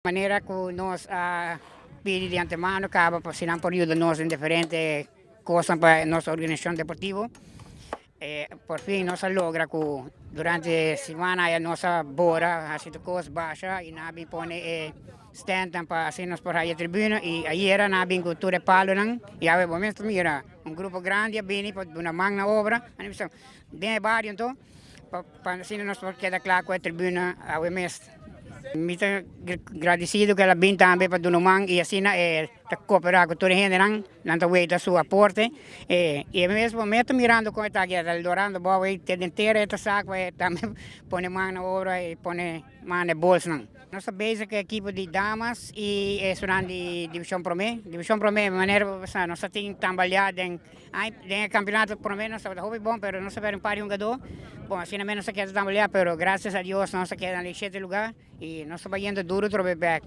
Manera ku nos a pidi di antemano kaba pa si nan por yuda nos den diferente kosnan pa nos organisashon deportivo. Por fin nos a logra ku durante simana aya nos a bora hasi tur kos basha i nan a bin pone e stèntnan pa asina nos por haya tribuna i ayera nan a bin ku tur e palonan i awe bo mes ta mira un grupo grandi a bini pa duna man na obra. Den e bario anto pa asina nos por keda kla ku e tribuna awe mes. Mi ta gradisido ku el a bin tambe pa duna man i asina e ta koperá ku tur e hendenan, nan ta weita su aporte. I e mes momento mirando kon e ta aki, e ta lorando bou ei te den tera e ta sa ku e tambe pone man na obra i pone man na e bolsnan. Nos ta bezig ku e ekipo di damas i esunnan di divishon promé. Divishon promé manera bo sa nos ta tin tambaleá den den e kampionato promé nos tabata hopi bon pero nos a pèrdè un par di hungadó. Bon asina mes nos a keda tambaleá pero grasias a Dios nos a keda na e shete lugá i nos ta bayendo duru trobe bèk.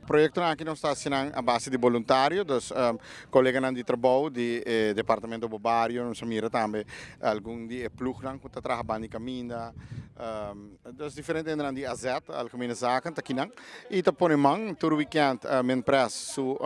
Proyectonan aki nos ta haci nan a base di boluntario, dus coleganan di trabou di e departamento Bo Bario, nos a mira tambe algun di e ploegnan cu ta traha banda di caminda, dus diferente hendenan di AZ, Algemene Zaken, ta kinan y ta pone man tur weekend. Minpres su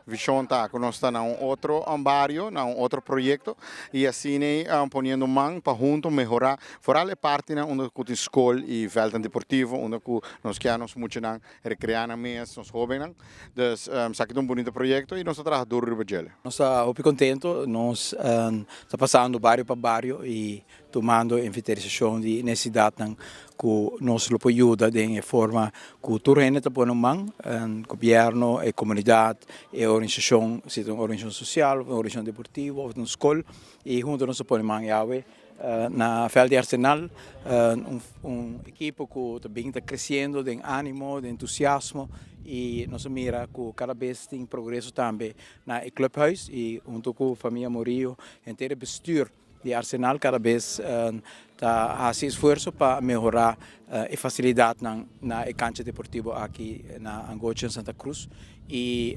vision ta cu nos ta na un otro bario, na un otro proyecto y asina poniendo man pa hunto mehora vooral e partinan unda cu tin scol y veldnan deportivo unda cu nos kier nos muchanan recrea nan mes, nos hobennan. Dus esaki ta un bunito proyecto y nos ta traha duro riba djele. Nos ta hopi contento, nos ta pasando bario pa bario y tumando inventarisacion di necesidadnan cu nos lo por yuda den e forma cu tur hende ta pone un man, gobierno, e comunidad, e organisacion, si ta un organisacion social of un organisacion deportivo of un scol y hunto nos ta pone man yawe na veld di Arsenal, un ekipo ku ta bin ta kresiendo den animo, den entusiasmo i nos a mira ku kada bes tin progreso tambe na e clubhuis i hunto ku famia Murillo henter e bestuur di Arsenal kada bes ta hasi esfuerso pa mehora e fasilidatnan na e kancha deportivo aki na Angocha en Santa Cruz i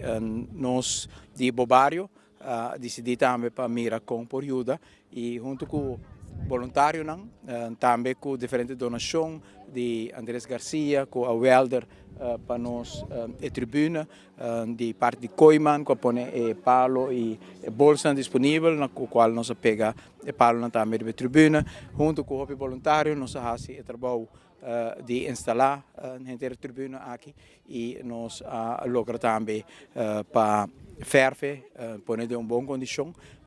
nos di Bo Bario A disidí tambe pa mira kon por yuda i huntu ku boluntarionan, tambe ku diferente donashon di Andres Garcia ku a welder pa nos e tribuna, di parti di Kooiman ku a pone e palo i e bolsanan disponibel na ku kual nos a pega e palonan tambe riba e tribuna. Huntu ku hopi boluntario nos a hasi e trabou di instalá henter e tribuna aki i nos a logra tambe pa fèrfe pone den un bon kondishon.